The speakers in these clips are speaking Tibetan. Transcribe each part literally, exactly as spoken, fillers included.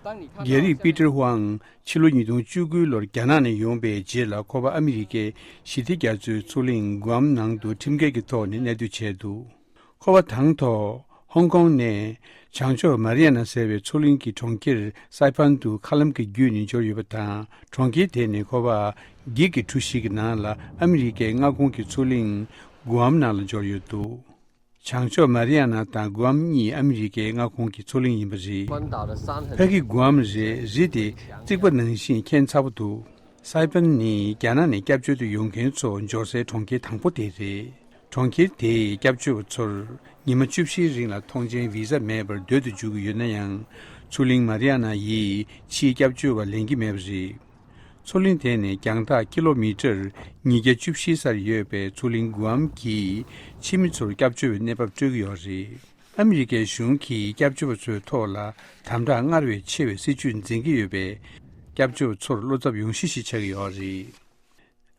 རྒྱ་རིགས་པི་ཏར་ཧུའང་ཕྱི་ལོ་ཉིས་སྟོང་བཅུ་དགུ་ལོར་རྒྱ་ནག་ནས་ཡོང་པའི་རྗེས་ལ་ཁོ་པ་ཨ་མི་རི་ཀའི་ཞི་བདེ་རྒྱ་མཚོའི་མཚོ་གླིང་གུའམ་ནང་དུ་ཁྲིམས་འགལ་གྱི་ཐོག་ནས་གནས་སྡོད་བྱས་འདུག་ཁོ་པ་དང་ཐོག་ཧོང་ཀོང་ནས་བྱང་ཕྱོགས་མ་རི་ཡ་ན་ཟེར་བའི་མཚོ་གླིང་གི་གྲོང་ཁྱེར་སའི་ཕན་དུ་མཁའ་ལམ་གྱི་བརྒྱུད་ནས་འབྱོར་ཡོད་པ་དང་། གྲོང་ཁྱེར་དེ་ནས་ཁོ་པ་འགྱིག་གི་གྲུ་ཞིག་གི་ནང་ལ་ཨ་མི་རི་ཀའི་མངའ་ཁོངས་ཀྱི་མཚོ་གླིང་གུའམ་ནང་ལ་འབྱོར་ཡོད་འདུག་བྱང་ཕྱོགས་མ་རི་ཡ་ན་དང་གུའམ་གཉིས་ཨ་མི་རི་ཀའི་མངའ་ཁོངས་ཀྱི་མཚོ་གླིང་ཡིན་པ་རེད། ཕ་གི་གུའམ་རེད། རི་དེ་རྩིག་པ་ནང་བཞིན་ཁྱད་མཚར་པོ་འདུག་སའི་ཕན་ནི་རྒྱ་ནག་ནས་སྐྱབས་བཅོལ་དུ་ཡོང་མཁན་ཚོ་འབྱོར་སའི་གྲོང་ཁྱེར་དང་པོ་དེ་རེད། གྲོང་ཁྱེར་དེའི་སྐྱབས་བཅོལ་བ་ཚོར་ཉི་མ་བཅུ་བཞིའི་རིང་ལ་ཐོངས་མཆན་བི་ཟ་མེད་པར་སྡོད་དུ་འཇུག་གི་ཡོད་ན་ཡང་། མཚོ་གླིང་མ་རི་ཡ་ན་ཡིས་ཕྱིའི་སྐྱབས་བཅོལ་བ་ལེན་གྱི་མེད་པ་རེད། མཚོ་གླིང་དེ་ནི་རྒྱང་ཐག་ཀི་ལོ་མི་ཊར་ཉིས་བརྒྱ་བཅུ་བཞི་སར་ཡོད་པའི་མཚོ་གླིང་གུའམ་གྱིས་ཕྱི་མི་ཚོར་སྐྱབས་བཅོལ་བའི་གནས་བབ་སྤྲོད་ཀྱི་ཡོད་རེད། ཨ་མི་རི་ཀའི་གཞུང་གིས་སྐྱབས་བཅོལ་བ་ཚོའི་ཐོག་ལ་དམ་དྲག་སྔར་བས་ཆེ་བའི་སྲིད་བྱུས་འཛིན་གྱི་ཡོད་པས། སྐྱབས་བཅོལ་བ་ཚོར་བློ་འཚབ་ཡོང་གཞི་ཞིག་ཆགས་ཀྱི་ཡོད་རེད།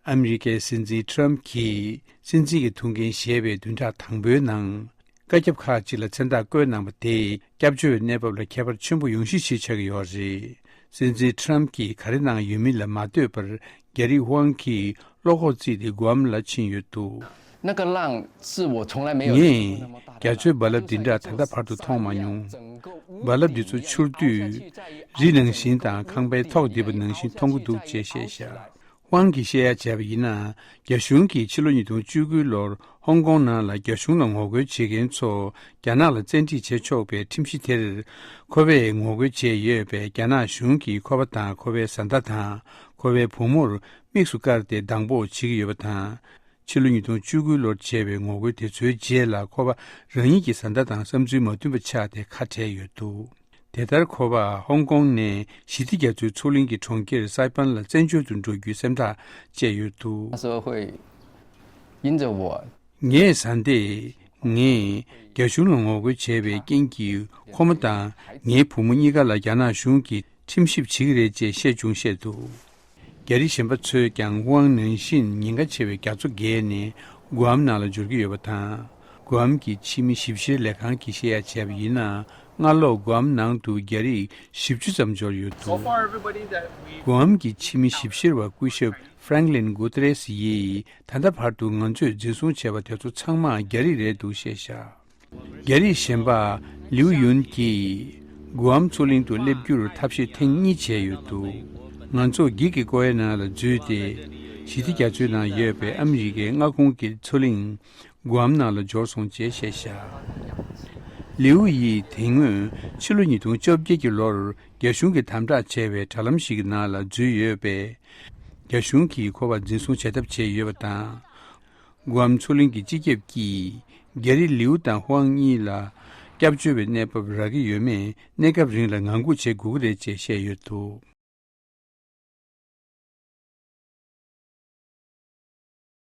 ཨ་མི་རི་ཀའི་སྲིད་འཛིན་ཊརམ་གྱིས་སྲིད་འཛིན་གྱི་ཐུགས་འགན་བཞེས་པའི་བདུན་ཕྲག་དང་པོའི་ནང་། བཀའ་ཁྱབ་ཁག་ཅིག་ལ་མཚན་རྟགས་བཀོད་གནང་པ་དེས་སྐྱབས་བཅོལ་བའི་གནས་བབ་ལ་ཁྱད་པར་ཆེན་པོ་ཡོང་གཞི་ཞིག་ཆགས་ཀྱི་ཡོད་རེད། སྲིད་འཛིན་ཊརམ་གྱིས་ག་རེ་གནང་ཡོད་མིན་ལ་མ་ལྟོས་པར། རྒྱ་རིགས་ཧུའང་གིས་བློ་ཁོག་བརྩིས་ཏེ་གུའམ་ལ་ཕྱིན་ཡོད་འདུག 那个浪是我从来没有 ངས་རྒྱ་མཚོའི་རྦ་རླབས་འདི་འདྲ་ད་ལྟ་བར་དུ་མཐོང་མ་མྱོང་། རྦ་རླབས་འདི་ཚོ་འཕྱུར་དུས་རི་ནང་བཞིན་དང་ཁང་པའི་ཐོག་རྡིབ་པ་ནང་བཞིན་མཐོང་གི་འདུག་ཅེས་བཤད་བཞག་ཧུའང་གིས་བཤད་ཡ་བྱས་པ་ཡིན་ན། རྒྱ་གཞུང་གིས་ཕྱི་ལོ་ཉིས་སྟོང་བཅུ་དགུ་ལོར་ཧོང་ཀོང་ནང་ལ་རྒྱ་གཞུང་ལ་ངོ་རྒོལ་བྱེད་མཁན་ཚོ་རྒྱ་ནག་ལ་བཙན་ཁྲིད་བྱེད་ཆོག་པའི་ཁྲིམས་གཞི་དེར་ཁོ་པས་ངོ་རྒོལ་བྱས་ཡོད་པས། རྒྱ་ནག་གཞུང་གིས་ཁོ་པ་དང་ཁོ་པའི་བཟའ་ཟླ་དང་ཁོ་པའི་བུ་མོར་དམིགས་སུ་བཀར་ཏེ་སྡང་པོ་བྱེད་ཀྱི་ཡོད་པ་དང་། ཕྱི་ལོ་ཉིས་སྟོང་བཅུ་དགུ་ལོར་བྱས་པའི་ངོ་རྒོལ་དེ་ཚོའི་རྗེས་ལ་ཁོ་པ་རང་ཉིད་ཀྱི་བཟའ་ཟླ་དང་བསམ་ཚུལ་མ་མཐུན་པ་ཆགས་ཏེ་ཁ་བྲལ་ཡོད་འདུག་དེ་ལྟར་ཁོ་པ་ཧོང་ཀོང་ནས་ཞི་བདེ་རྒྱ་མཚོའི་མཚོ་གླིང་གི་གྲོང་ཁྱེར་སའི་ཕན་ལ་བཙན་བྱོལ་དུ་འགྲོ་རྒྱུའི་སེམས་ཐག་བཅད་ཡོད་འདུག 他说会因着我 ངའི་བཟའ་ཟླས་ངས་རྒྱ་གཞུང་ལ་ངོ་རྒོལ་བྱས་པའི་རྐྱེན་གྱིས་ཁོ་མོ་དང་ངའི་བུ་མོ་གཉིས་ཀ་ལ་རྒྱ་ནག་གཞུང་གིས་ཁྲིམས་ཞིབ་བྱེད་ཀྱི་རེད་ཅེས་བཤད་བྱུང་བཤད་འདུག་རྒྱ་རིགས་གཞན་པ་ཚོས་ཀྱང་ཧུའང་ནང་བཞིན་ཉེན་ཁ་ཆེ་བའི་རྒྱ་མཚོ་བརྒལ་ནས་གུའམ་ནང་ལ་འབྱོར་གྱི་ཡོད་པ་དང་། གུའམ་གྱི་ཕྱི་མི་ཞིབ་བཤེར་ལས་ཁང་གིས་བཤད་ཡ་བྱས་པ་ཡིན་ན། སྔ་ལོགས་གུའམ་ནང་དུ་རྒྱ་རིགས་བཞི་བཅུ་ཙམ་འབྱོར་ཡོད་འདུག་གུའམ་གྱི་ཕྱི་མི་ཞིབ་བཤེར་བ་སྐུ་ཞབས་ཧྥ་རེང་ལིན་གུ་ཏེ་རེས་ཡིས། ད་ལྟ་བར་དུ་ང་ཚོས་འཛིན་བཟུང་བྱས་པ་དེ་ཚོ་ཚང་མ་རྒྱ་རིགས་རེད་འདུག་བཤད་བཞག་རྒྱ་རིགས་གཞན་པ་ལིའུ་ཡུན་གྱིས་གུའམ་མཚོ་གླིང་དུ་སླེབས་རྒྱུར་ཐབས་ཤེས་ཐེངས་གཉིས་བྱས་ཡོད་འདུག་ང་ཚོ་འགྱིག་གི་ཀོ་ཡའི་ནང་ལ་འཛུལ་ཏེ། ཞི་བདེ་རྒྱ་མཚོའི་ནང་ཡོད་པའི་ཨ་མི་རི་ཀའི་མངའ་ཁོངས་ཀྱི་མཚོ་གླིང་གུའམ་ནང་ལ་འབྱོར་སོང་ཅེས་བཤད་བཞག་ལིའུ་ཡིས་དེ་སྔོན་ཕྱི་ལོ་ཉིས་སྟོང་བཅོ་བརྒྱད་ཀྱི་ལོར་རྒྱ་གཞུང་གིས་དམ་དྲག་བྱས་པའི་དྲ་ལམ་ཞིག་གི་ནང་ལ་འཛུལ་ཡོད་པས། རྒྱ་གཞུང་གིས་ཁོ་པ་འཛིན་བཟུང་བྱེད་ཐབས་བྱས་ཡོད་པ་དང་། གུའམ་མཚོ་གླིང་གི་སྤྱི་ཁྱབ་ཀྱིས་རྒྱ་རི་ལིའུ་དང་ཧུའང་གཉིས་ལ་སྐྱབས་བཅོལ་བའི་གནས་བབ་རག་གི་ཡོད་མེད་གནས་སྐབས་རིང་ལ་ངང་སྒུག་བྱེད་དགོས་ཀྱི་རེད་ཅེས་བཤད་ཡོད་འདུག